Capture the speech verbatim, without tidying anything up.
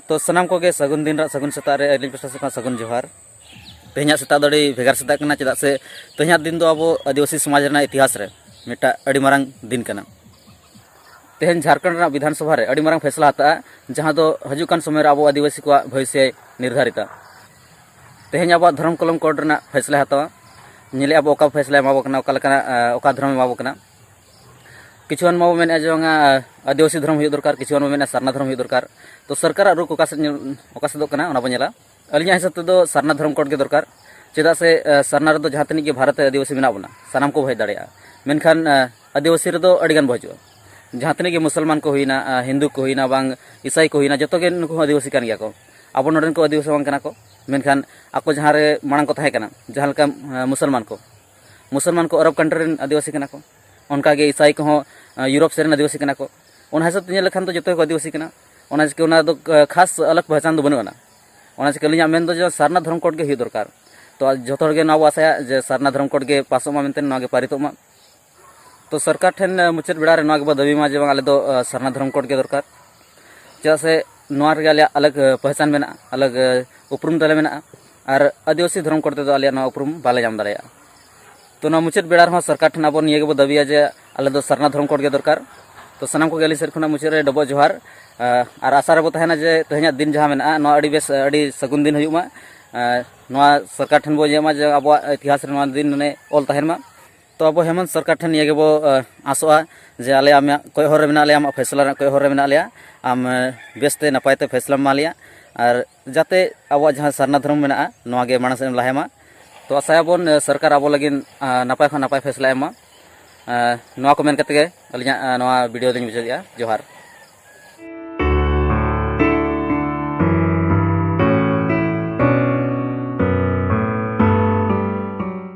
ᱛᱚ ᱥᱟᱱᱟᱢ ᱠᱚᱜᱮ ᱥᱟᱹᱜᱩᱱ ᱫᱤᱱ ᱨᱮᱱᱟᱜ ᱥᱟᱹᱜᱩᱱ ᱥᱮᱛᱟᱜ ᱨᱮ ᱟᱹᱞᱤᱧ ᱯᱟᱥᱴᱟ ᱥᱮᱫ ᱠᱷᱚᱱ ᱥᱟᱹᱜᱩᱱ ᱡᱚᱦᱟᱨ᱾ ᱛᱮᱦᱮᱧᱟᱜ ᱥᱮᱛᱟᱜ ᱫᱚ ᱟᱹᱰᱤ ᱵᱷᱮᱜᱟᱨ ᱥᱮᱛᱟᱜ ᱠᱟᱱᱟ, ᱪᱮᱫᱟᱜ ᱥᱮ ᱛᱮᱦᱮᱧᱟᱜ ᱫᱤᱱ ᱫᱚ ᱟᱵᱚ ᱟᱹᱫᱤᱵᱟᱹᱥᱤ ᱥᱚᱢᱟᱡᱽ ᱨᱮᱱᱟᱜ ᱤᱛᱤᱦᱟᱥ ᱨᱮ ᱢᱤᱫᱴᱟᱜ ᱟᱹᱰᱤ ᱢᱟᱨᱟᱝ ᱫᱤᱱ ᱠᱟᱱᱟ᱾ ᱛᱮᱦᱮᱧ ᱡᱷᱟᱲᱠᱷᱚᱸᱰ ᱨᱮᱱᱟᱜ ᱵᱤᱫᱷᱟᱱ ᱥᱚᱵᱷᱟ ᱨᱮ ᱟᱹᱰᱤ ᱢᱟᱨᱟᱝ ᱯᱷᱮᱥᱞᱟ ᱦᱟᱛᱟᱜᱼᱟ, ᱡᱟᱦᱟᱸ ᱫᱚ ᱦᱤᱡᱩᱜ ᱠᱟᱱ ᱥᱚᱢᱚᱭ ᱨᱮ ᱟᱵᱚ ᱟᱹᱫᱤᱵᱟᱹᱥᱤ ᱠᱚᱣᱟᱜ ᱵᱷᱚᱵᱤᱥᱥᱚᱭ ᱱᱤᱨᱫᱷᱟᱨᱤᱛᱟ᱾ ᱛᱮᱦᱮᱧ ᱟᱵᱚᱣᱟᱜ ᱫᱷᱚᱨᱚᱢ ᱠᱚᱞᱚᱢ ᱠᱳᱰ ᱨᱮᱱᱟᱜ ᱯᱷᱮᱥᱞᱟᱭ ᱦᱟᱛᱟᱣᱟ᱾ ᱧᱮᱞᱮᱜᱼᱟ ᱵᱚ ᱚᱠᱟ ᱯᱷᱮᱥᱞᱟᱭ ᱮᱢᱟ ᱵᱚ ᱠᱟᱱᱟ, ᱚᱠᱟ ᱞᱮᱠᱟᱱᱟᱜ, ᱚᱠᱟ ᱫᱷᱚᱨᱚᱢ ᱮᱢᱟ ᱵᱚ ᱠᱟᱱᱟ᱾ ᱠᱤᱪᱷᱩ ᱜᱟᱱ ᱢᱟᱵᱚ ᱢᱮᱱᱮᱫᱼᱟ ᱡᱮ ᱵᱟᱝᱟ, ᱟᱹᱫᱤᱵᱟᱹᱥᱤ ᱫᱷᱚᱨᱚᱢ ᱦᱩᱭᱩᱜ ᱫᱚᱨᱠᱟᱨ, ᱠᱤᱪᱷᱩ ᱜᱟᱱ ᱵᱚ ᱢᱮᱱᱮᱫᱼᱟ ᱥᱟᱨᱱᱟ ᱫᱷᱚᱨᱚᱢ ᱦᱩᱭᱩᱜ ᱫᱚᱨᱠᱟᱨ᱾ ᱛᱚ ᱥᱚᱨᱠᱟᱨᱟᱜ ᱨᱩᱠ ᱚᱠᱟ ᱥᱮᱫ ᱧᱮᱞ, ᱚᱠᱟ ᱥᱮᱫᱚᱜ ᱠᱟᱱᱟ, ᱚᱱᱟ ᱵᱚ ᱧᱮᱞᱟ᱾ ᱟᱹᱞᱤᱧᱟᱜ ᱦᱤᱥᱟᱹᱵ ᱛᱮᱫᱚ ᱥᱟᱨᱱᱟ ᱫᱷᱚᱨᱚᱢ ᱠᱳᱰ ᱜᱮ ᱫᱚᱨᱠᱟᱨ᱾ ᱪᱮᱫᱟᱜ ᱥᱮ, ᱥᱟᱨᱱᱟ ᱨᱮᱫᱚ ᱡᱟᱦᱟᱸ ᱛᱤᱱᱟᱹᱜ ᱜᱮ ᱵᱷᱟᱨᱚᱛ ᱨᱮ ᱟᱹᱫᱤᱵᱟᱹᱥᱤ ᱢᱮᱱᱟᱜ ᱵᱚᱱᱟ, ᱥᱟᱱᱟᱢ ᱠᱚ ᱦᱮᱡ ᱫᱟᱲᱮᱭᱟᱜᱼᱟ᱾ ᱢᱮᱱᱠᱷᱟᱱ ᱟᱹᱫᱤᱵᱟᱹᱥᱤ ᱨᱮᱫᱚ ᱟᱹᱰᱤ ᱜᱟᱱ ᱵᱚ ᱦᱤᱡᱩᱜᱼᱟ᱾ ᱡᱟᱦᱟᱸ ᱛᱤᱱᱟᱹᱜ ᱜᱮ ᱢᱩᱥᱚᱞᱢᱟᱱ ᱠᱚ ᱦᱩᱭᱱᱟ, ᱦᱤᱱᱫᱩ ᱠᱚ ᱦᱩᱭᱱᱟ, ᱵᱟᱝ ᱤᱥᱟᱭ ᱠᱚ ᱦᱩᱭᱱᱟ, ᱡᱚᱛᱚ ᱜᱮ ᱱᱩᱠᱩ ᱦᱚᱸ ᱟᱹᱫᱤᱵᱟᱹᱥᱤ ᱠᱟᱱ ᱜᱮᱭᱟ ᱠᱚ᱾ ᱟᱵᱚ ᱱᱚᱰᱮᱱ ᱠᱚ ᱟᱹᱫᱤᱵᱟᱹᱥᱤ ᱵᱟᱝ ᱠᱟᱱᱟ ᱠᱚ᱾ ᱢᱮᱱᱠᱷᱟᱱ ᱟᱠᱚ ᱡᱟᱦᱟᱸ ᱨᱮ ᱢᱟᱲᱟᱝ ᱠᱚ ᱛᱟᱦᱮᱸ ᱠᱟᱱᱟ, ᱡᱟᱦᱟᱸ ᱞᱮᱠᱟ ᱢᱩᱥᱚᱞᱢᱟᱱ ᱠᱚ, ᱢᱩᱥᱚᱞᱢᱟᱱ ᱠᱚ ᱟᱨᱚᱵ ᱠᱟᱱᱴᱨᱤ ᱨᱮᱱ ᱟᱹᱫᱤᱵᱟᱹᱥᱤ ᱠᱟᱱᱟ ᱠᱚ᱾ ᱚᱱᱠᱟᱜᱮ ᱤᱥᱟᱭ ᱠᱚᱦᱚᱸ ᱤᱭᱩᱨᱳᱯ ᱥᱮᱫ ᱨᱮᱱ ᱟᱹᱫᱤᱵᱟᱹᱥᱤ ᱠᱟᱱᱟ ᱠᱚ᱾ ᱚᱱᱟ ᱦᱤᱥᱟᱹᱵ ᱛᱮ ᱧᱮᱞ ᱞᱮᱠᱷᱟᱱ ᱫᱚ ᱡᱚᱛᱚ ᱜᱮᱠᱚ ᱟᱹᱫᱤᱵᱟᱹᱥᱤ ᱠᱟᱱᱟ᱾ ᱚᱱᱟ ᱪᱤᱠᱟᱹ ᱚᱱᱟ ᱫᱚ ᱠᱷᱟᱥ ᱟᱞᱟᱜᱽ ᱯᱮᱦᱪᱟᱱ ᱫᱚ ᱵᱟᱹᱱᱩᱜ ᱟᱱᱟ᱾ ᱚᱱᱟ ᱪᱤᱠᱟᱹ ᱟᱹᱞᱤᱧᱟᱜ ᱢᱮᱱ ᱫᱚ ᱡᱮ ᱥᱟᱨᱱᱟ ᱫᱷᱚᱨᱚᱢ ᱠᱳᱰ ᱜᱮ ᱦᱩᱭᱩᱜ ᱫᱚᱨᱠᱟᱨ᱾ ᱛᱚ ᱡᱚᱛᱚ ᱦᱚᱲ ᱜᱮ ᱱᱚᱣᱟ ᱵᱚ ᱟᱥᱟᱭᱟ ᱡᱮ ᱥᱟᱨᱱᱟ ᱫᱷᱚᱨᱚᱢ ᱠᱳᱰ ᱜᱮ ᱯᱟᱥᱚᱜ ᱢᱟ ᱢᱮᱱᱛᱮ, ᱱᱚᱣᱟ ᱜᱮ ᱯᱟᱨᱤᱛᱚᱜ ᱢᱟ᱾ ᱛᱚ ᱥᱚᱨᱠᱟᱨ ᱴᱷᱮᱱ ᱢᱩᱪᱟᱹᱫ ᱵᱮᱲᱟ ᱨᱮ ᱱᱚᱣᱟ ᱜᱮᱵᱚ ᱫᱟᱹᱵᱤ ᱢᱟ ᱡᱮ ᱵᱟᱝ, ᱟᱞᱮ ᱫᱚ ᱥᱟᱨᱱᱟ ᱫᱷᱚᱨᱚᱢ ᱠᱳᱰ ᱜᱮ ᱫᱚᱨᱠᱟᱨ᱾ ᱪᱮᱫᱟᱜ ᱥᱮ ᱱᱚᱣᱟ ᱨᱮᱜᱮ ᱟᱞᱮᱭᱟᱜ ᱟᱞᱟᱜᱽ ᱯᱮᱦᱪᱟᱱ ᱢᱮᱱᱟᱜᱼᱟ, ᱟᱞᱟᱜᱽ ᱩᱯᱨᱩᱢ ᱛᱟᱞᱮ ᱢᱮᱱᱟᱜᱼᱟ᱾ ᱟᱨ ᱟᱹᱫᱤᱵᱟᱹᱥᱤ ᱫᱷᱚᱨᱚᱢ ᱠᱳᱰ ᱛᱮᱫᱚ ᱟᱞᱮᱭᱟᱜ ᱱᱚᱣᱟ ᱩᱯᱨᱩᱢ ᱵᱟᱞᱮ ᱧᱟᱢ ᱫᱟᱲᱮᱭᱟᱜᱼᱟ᱾ ᱛᱚ ᱱᱚᱣᱟ ᱢᱩᱪᱟᱹᱫ ᱵᱮᱲᱟ ᱨᱮᱦᱚᱸ ᱥᱚᱨᱠᱟᱨ ᱴᱷᱮᱱ ᱟᱵᱚ ᱱᱤᱭᱟᱹ ᱜᱮᱵᱚ ᱫᱟᱹᱵᱤᱭᱟ ᱡᱮ ᱟᱞᱮ ᱫᱚ ᱥᱟᱨᱱᱟ ᱫᱷᱚᱨᱚᱢ ᱠᱳᱰ ᱜᱮ ᱫᱚᱨᱠᱟᱨ᱾ ᱛᱚ ᱥᱟᱱᱟᱢ ᱠᱚᱜᱮ ᱟᱹᱞᱤᱧ ᱥᱮᱫ ᱠᱷᱚᱱᱟᱜ ᱢᱩᱪᱟᱹᱫ ᱨᱮ ᱰᱚᱵᱚᱜ ᱡᱚᱦᱟᱨ᱾ ᱟᱨ ᱟᱥᱟ ᱨᱮᱵᱚ ᱛᱟᱦᱮᱱᱟ ᱡᱮ ᱛᱮᱦᱮᱧᱟᱜ ᱫᱤᱱ ᱡᱟᱦᱟᱸ ᱢᱮᱱᱟᱜᱼᱟ, ᱱᱚᱣᱟ ᱟᱹᱰᱤ ᱵᱮᱥ, ᱟᱹᱰᱤ ᱥᱟᱹᱜᱩᱱ ᱫᱤᱱ ᱦᱩᱭᱩᱜ ᱢᱟ᱾ ᱱᱚᱣᱟ ᱥᱚᱨᱠᱟᱨ ᱴᱷᱮᱱ ᱵᱚ ᱤᱭᱟᱹ ᱢᱟ ᱡᱮ ᱟᱵᱚᱣᱟᱜ ᱤᱛᱤᱦᱟᱥ ᱨᱮ ᱱᱚᱣᱟ ᱫᱤᱱ ᱢᱟᱱᱮ ᱚᱞ ᱛᱟᱦᱮᱱ ᱢᱟ᱾ ᱛᱚ ᱟᱵᱚ ᱦᱮᱢᱚᱱᱛ ᱥᱚᱨᱠᱟᱨ ᱴᱷᱮᱱ ᱱᱤᱭᱟᱹ ᱜᱮᱵᱚ ᱟᱥᱚᱜᱼᱟ ᱡᱮ ᱟᱞᱮ ᱟᱢᱟᱜ ᱠᱚᱭᱚᱜ ᱦᱚᱨ ᱨᱮ ᱢᱮᱱᱟᱜ ᱞᱮᱭᱟ, ᱟᱢᱟᱜ ᱯᱷᱮᱥᱞᱟ ᱨᱮᱱᱟᱜ ᱠᱚᱭᱚᱜ ᱦᱚᱨ ᱨᱮ ᱢᱮᱱᱟᱜ ᱞᱮᱭᱟ᱾ ᱟᱢ ᱵᱮᱥᱛᱮ ᱱᱟᱯᱟᱭ ᱛᱮ ᱯᱷᱮᱥᱞᱟᱢ ᱮᱢᱟ ᱞᱮᱭᱟ᱾ ᱟᱨ ᱡᱟᱛᱮ ᱟᱵᱚᱣᱟᱜ ᱡᱟᱦᱟᱸ ᱥᱟᱨᱱᱟ ᱫᱷᱚᱨᱚᱢ ᱢᱮᱱᱟᱜᱼᱟ, ᱱᱚᱣᱟ ᱜᱮ ᱢᱟᱲᱟᱝ ᱥᱮᱫ ᱮᱢ ᱞᱟᱦᱟᱭ ᱢᱟ᱾ ᱛᱚ ᱟᱥᱟᱭᱟᱵᱚᱱ ᱥᱚᱨᱠᱟᱨ ᱟᱵᱚ ᱞᱟᱹᱜᱤᱫ ᱱᱟᱯᱟᱭ ᱠᱷᱚᱱ ᱱᱟᱯᱟᱭ ᱯᱷᱮᱥᱞᱟ ᱮᱢ ᱢᱟ᱾ ᱱᱚᱣᱟ ᱠᱚ ᱢᱮᱱ ᱠᱟᱛᱮ ᱜᱮ ᱟᱹᱞᱤᱧᱟᱜ ᱱᱚᱣᱟ ᱵᱷᱤᱰᱤᱭᱳ ᱫᱚᱧ ᱢᱩᱪᱟᱹᱫᱮᱜᱼᱟ᱾ ᱡᱚᱦᱟᱨ᱾